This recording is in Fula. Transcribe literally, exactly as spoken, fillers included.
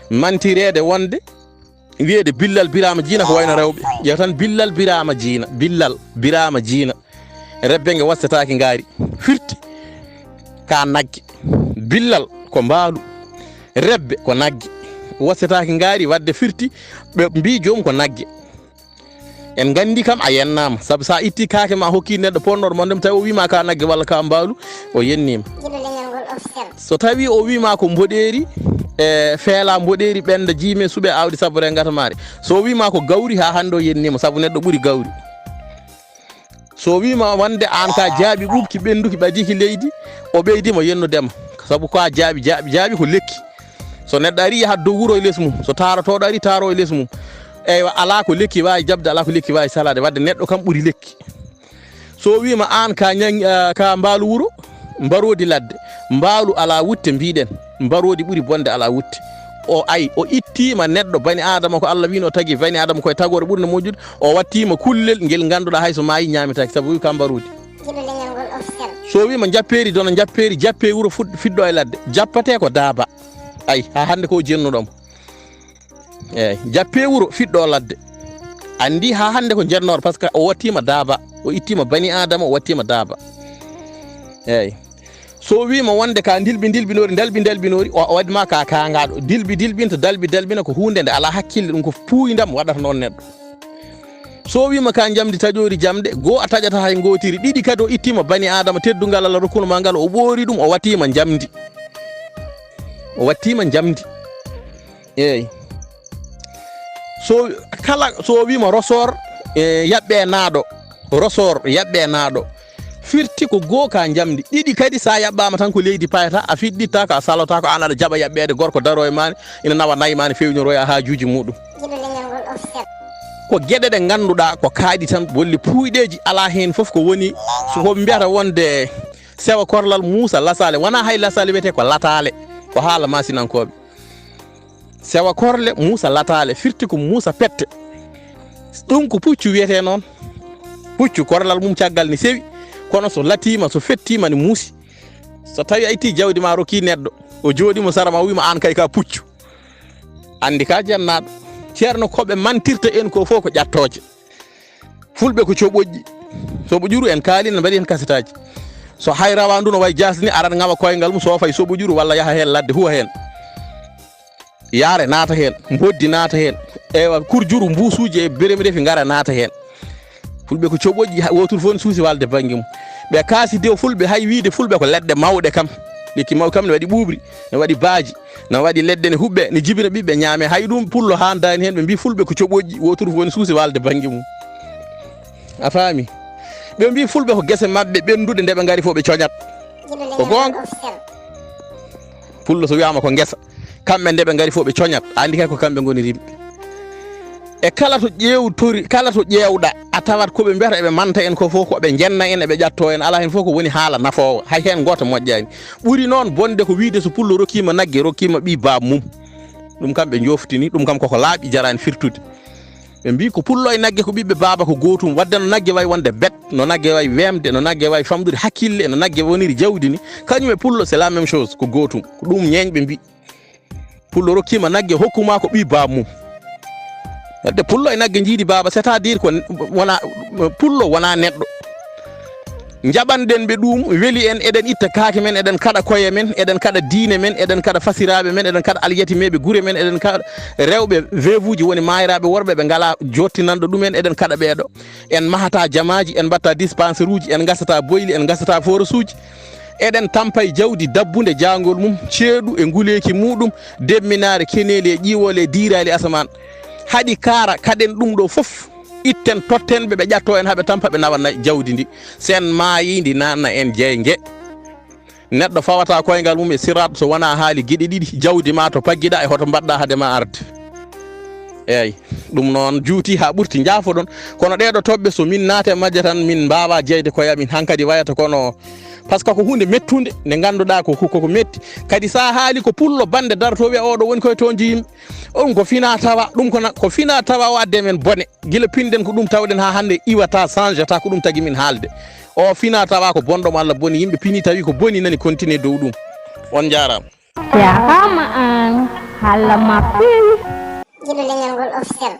Mantireede wonde, wiyeede Billal Biraama Jiina ko wayno rewɓe. Ƴeew tan Billal Biraama Jiina, Billal Biraama Jiina. Rebbe nge wassetaake ngaari. Firti ka nagge. Billal ko mbaalu. Rebbe ko nagge. Wassetaake ngaari wadde firti ɓe mbii joom ko nagge. En nganndi kam a yennaama. Sabu so a itti kaake ma a hokki neɗɗo ponnooɗo mo ndem tawi o wiima ka nagge walla ka mbaalu, o yenniima. Jiɗo leñol ngol officiel. So tawi o wiima ko mboɗeeri, e feela mboɗeeri ɓennda jiime suɓe aawdi sabbore ngatamaare. So o wiima ko gawri haa hannde o yenniima sabu neɗɗo ɓuri gawri. So wiima wonde aan ka jaaɓi ɓuuɓki ɓennduki ɓadiki leydi, o ɓeydi mo yennudema. Sabu ko a jaaɓi, jaaɓi, jaaɓi ko lekki. So neɗɗo ari yahat dow wuro e les mum, so taarotooɗo ari taaro e les mum. Eywa, alaa ko lekki waawi jaɓde, alaa ko lekki waawi salaade. Wadde neɗɗo kam ɓuri lekki. So wiima aan ka ñaŋ-, ah, ka mbaalu wuro, mbaroodi ladde, mbaalu alaa wutte mbiɗen, mbaroodi ɓuri bonde alaa wutte. O ay, o ittiima neɗɗo bani Aadama ko Allah wiino o tagi bani Aadama koye tagoore ɓurde moƴƴude, o wattiima kullel ngel ngannduɗaa hay so maayi ñaametaake sabu wi ka mbaroodi. Jiɗo leñol ngol officiel. So wiima njappeeri dono njappeeri, jappee wuro fud-, fiɗɗo e ladde, jappatee ko daaba. Ay, haa hannde ko jennuɗo mo. Eeyi, jappee wuro fiɗɗo ladde. Anndi haa hannde ko jennooɗo, par ce que o wattiima daaba, o ittiima bani Aadama, o wattiima daaba. Eeyi. So wiima wonde ka ndilɓi ndilɓinoori, ndalɓi ndalɓinoori, o, o waɗi ma ka kaangaaɗo. Dilɓi dilɓinta, dalɓi dalɓina ko huunde nde alaa hakkille, ɗum ko puuyndam waɗata noon neɗɗo. So wiima ka njamndi taƴoori jamɗe, goo a taƴata hay ngootiri, ɗiɗi kadi o ittiima bani Aadama, teddungal Allah rokkuno ma ngal, o ɓoori ɗum, o wattiima njamndi. O wattiima njamndi. Eeyi. So kala, so o wiima rosor, e, yaɓɓe naaɗo, rosor, yaɓɓe naaɗo. Firti ko goo ka njamndi. Ɗiɗi kadi, so a yaɓɓaama tan ko leydi payata, a fiɗɗitta ko, a salotaako, aan aɗa jaɓa yaɓɓeede, gorko daroo e maani, ina nawa nayi maani, feewnoroya haajuuji muuɗum. Jiɗo leñol ngol officiel. Ko geɗe ɗe ngannduɗaa ko kaaɗi tan, walla puuyɗeeji, alaa heen fof ko woni, so ko mbiyata wonde sewa korlal muusa lasaale, wonaa hay lasaale wiyetee ko lataale, ko haala maasinankooɓe. Sewa korle muusa lataale, firti ko muusa pette. Ɗum ko puccu wiyetee noon. Puccu korlal mum caggal ne sewi, kono so latiima, so fettiima ne muusi. So tawi a itti jawdi ma rokki neɗɗo, o jooɗi mo sara ma, o wiima aan kay ka puccu. Anndi ka jennaaɗo. Ceerno, ko ɓe mantirta en ko fof ko ƴattooje. Fulɓe ko coɓoƴƴi. Soɓo ƴuru en kaali, en mbaɗi heen kasetaaji. So hay rawaandu no wayi jaas ni, aran ŋawa koyngal mum, soofa e soɓo ƴuru walla yaha heen ladde, huwa heen. Yaare naata heen, mboddi naata heen. Eywa, kurjuru, mbuusuuji e berem refi ngara naata heen. Fulɓe ko coɓoƴƴi, ha-, woturu fof ne suusi walde bannge mum. Ɓe kaasi de fulɓe, hay wiide fulɓe ko leɗɗe mawɗe kam. Lekki mawɗi kam ne waɗi ɓuuɓri, ne waɗi baaji, ne waɗi leɗɗe ne huɓɓe, ne jibina ɓiɓɓe ñaame. Hay ɗum pullo haandaani heen, ɓe mbii fulɓe ko coɓoƴƴi, woturu fof ne suusi walde bannge mum. A faami? Ɓe mbii fulɓe ko gese maɓɓe ɓennduɗe, nde ɓe ngari fof ɓe coñat. Ko goonga. Pullo so wiyaama ko ngesa, kamɓe nde ɓe ngari fof ɓe coñat, a anndi kay ko kamɓe ngoni rimɓe. E kala to ƴeewtori, kala to ƴeewɗa, a tawat ko ɓe mbiyata eɓe manta en ko fof, ko ɓe njenna en, eɓe ƴatto en, alaa heen fof ko woni haala nafoowa, hay heen gooto moƴƴaani. Ɓuri noon bonde ko wiide so pullo rokkiima nagge, rokkiima ɓii baaba mum. Ɗum kam ɓe njoftini, ɗum kam koko laaɓi, jaraani firtude. Ɓe mbii ko pullo e nagge ko ɓiɓɓe baaba ko gootum, wadde no nagge wayi wonde bet, no nagge wayi weemde, no nagge wayi famɗude hakkille, no nagge woniri jawdi ni, kañum e pullo c'est la même chose, ko gootum, ko ɗum ñeeñɓe mbii. Pullo rokkiima nagge, hokkuma ko ɓii baaba mum. Wadde pullo e nagge njiidi baaba, c'est-à-dire ko wona, pullo wona neɗɗo. Njaɓanɗen ɓe ɗum, weli en, eɗen itta kaake men, eɗen kaɗa koye men, eɗen kaɗa diine men, eɗen kaɗa fasiraaɓe men, eɗen kaɗa alyatimeeɓe gure men, eɗen kaɗa rewɓe veuve uji woni maayraaɓe worɓe ɓe ngalaa jottinanɗo ɗumen, eɗen kaɗa ɓeeɗo. En mahata jamaaji, en mbatta dispensaire uji, en ngasata boyli, en ngasata forage uji. Eɗen tampa e jawdi dabbunde jaangol mum, ceeɗu e nguleeki muuɗum, demminaare, keneeli e ƴiiwoole e diiraali asamaan. Haɗi kaara, kaɗen ɗum ɗo fof. Itten, totten ɓe, ɓe ƴatto en, haa ɓe tampa, ɓe nawa na-, jawdi ndi. Sen maayi, ndi naatna en jeynge. Neɗɗo fawata koyngal mum e siraat so wonaa haali geɗe ɗiɗi, jawdi ma to paggiɗa e hoto mbaɗɗa hade ma arde. Eey, ɗum noon juuti haa ɓurti, njaafoɗon. Kono ɗee ɗo toɓɓe, so min naata e majje tan, min mbaawaa jeyde koye amin. Hankadi wayata kono, par ce que ko huunde mettunde, nde ngannduɗaa ko, ko, ko metti. Kadi so a haali ko pullo bannde darotoo wiya, "Oɗo woni koye toonji yimɓe." Ɗum ko fina tawa, ɗum ko na-, ko fina tawa o addi e men bone. Gila pinɗen ko ɗum tawɗen haa hannde iwata, change-ata, ko ɗum tagi min haalde. O fina tawa ko bonɗo mo Allah boni, yimɓe pini tawi ko boni nani continue dow ɗum. On njaaraama. Jaaraama aan. Halla ma feewi. Jiɗo leñol ngol officiel.